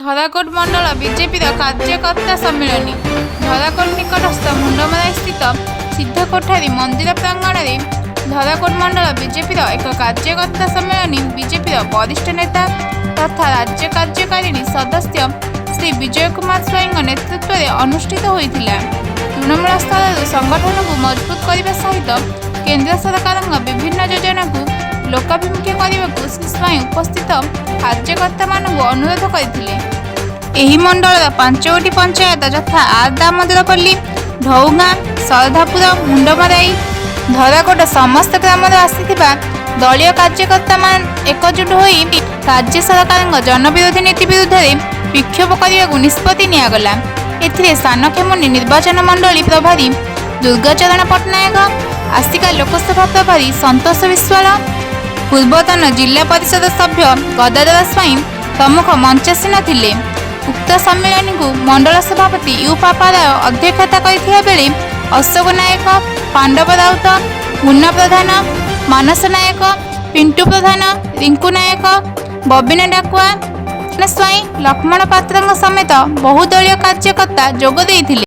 ଧରାକୋଟ ମଣ୍ଡଳ ବିଜେପିର କାର୍ଯ୍ୟକର୍ତ୍ତା ସମ୍ମିଳନୀ। ଧରାକୋଟ ନିକଟସ୍ଥ ମୁଣ୍ଡମରାଇ ସ୍ଥିତ ସିଦ୍ଧକୋଠାରୀ ମନ୍ଦିର ପ୍ରାଙ୍ଗଣରେ ଧରାକୋଟ ମଣ୍ଡଳ ବିଜେପିର ଏକ କାର୍ଯ୍ୟକର୍ତ୍ତା ସମ୍ମିଳନୀ ବିଜେପିର ବରିଷ୍ଠ ନେତା ତଥା ରାଜ୍ୟ କାର୍ଯ୍ୟକାରିଣୀ ସଦସ୍ୟ ଶ୍ରୀ ବିଜୟ କୁମାର ସ୍ୱାଇଁଙ୍କ ନେତୃତ୍ୱରେ ଅନୁଷ୍ଠିତ ହୋଇଥିଲା। ତୃଣମୂଳ ସ୍ତରରୁ ସଂଗଠନକୁ ମଜବୁତ କରିବା ସହିତ କେନ୍ଦ୍ର ସରକାରଙ୍କ ବିଭିନ୍ନ ଯୋଜନାକୁ ଲୋକାଭିମୁଖୀ କରିବାକୁ ଶ୍ରୀ ସ୍ୱାଇଁ ଉପସ୍ଥିତ କାର୍ଯ୍ୟକର୍ତ୍ତାମାନଙ୍କୁ ଅନୁରୋଧ କରିଥିଲେ। ଏହି ମଣ୍ଡଳର ପାଞ୍ଚଗୋଟି ପଞ୍ଚାୟତ ଯଥା ଆର ଦାମୋଦରପଲ୍ଲୀ, ଢଉଗାଁ, ଶରଧାପୁର, ମୁଣ୍ଡମରାଇ, ଧରାକୋଟ ସମସ୍ତ ଗ୍ରାମରୁ ଆସିଥିବା ଦଳୀୟ କାର୍ଯ୍ୟକର୍ତ୍ତାମାନେ ଏକଜୁଟ ହୋଇ ରାଜ୍ୟ ସରକାରଙ୍କ ଜନବିରୋଧୀ ନୀତି ବିରୁଦ୍ଧରେ ବିକ୍ଷୋଭ କରିବାକୁ ନିଷ୍ପତ୍ତି ନିଆଗଲା। ଏଥିରେ ସାନଖେମୁଣ୍ଡି ନିର୍ବାଚନ ମଣ୍ଡଳୀ ପ୍ରଭାରୀ ଦୁର୍ଗାଚରଣ ପଟ୍ଟନାୟକ, ଆସିକା ଲୋକସଭା ପ୍ରଭାରୀ ସନ୍ତୋଷ ବିଶ୍ୱାଳ, ପୂର୍ବତନ ଜିଲ୍ଲା ପରିଷଦ ସଭ୍ୟ ଗଦାଧର ସ୍ୱାଇଁ ପ୍ରମୁଖ ମଞ୍ଚାସୀନ ଥିଲେ। ଉକ୍ତ ସମ୍ମିଳନୀକୁ ମଣ୍ଡଳ ସଭାପତି you Paparao ଅଧ୍ୟକ୍ଷତା କରିଥିବା ବେଳେ ଅଶୋକ ନାୟକ, ପାଣ୍ଡବ ରାଉତ, ମୁନ୍ନା ପ୍ରଧାନ, ମାନସ ନାୟକ, ପିଣ୍ଟୁ ପ୍ରଧାନ, ରିଙ୍କୁ ନାୟକ, ବବିନା ଡାକୁଆ ସ୍ୱାଇଁ, ଲକ୍ଷ୍ମଣ ପାତ୍ରଙ୍କ ସମେତ ବହୁ ଦଳୀୟ କାର୍ଯ୍ୟକର୍ତ୍ତା ଯୋଗ ଦେଇଥିଲେ।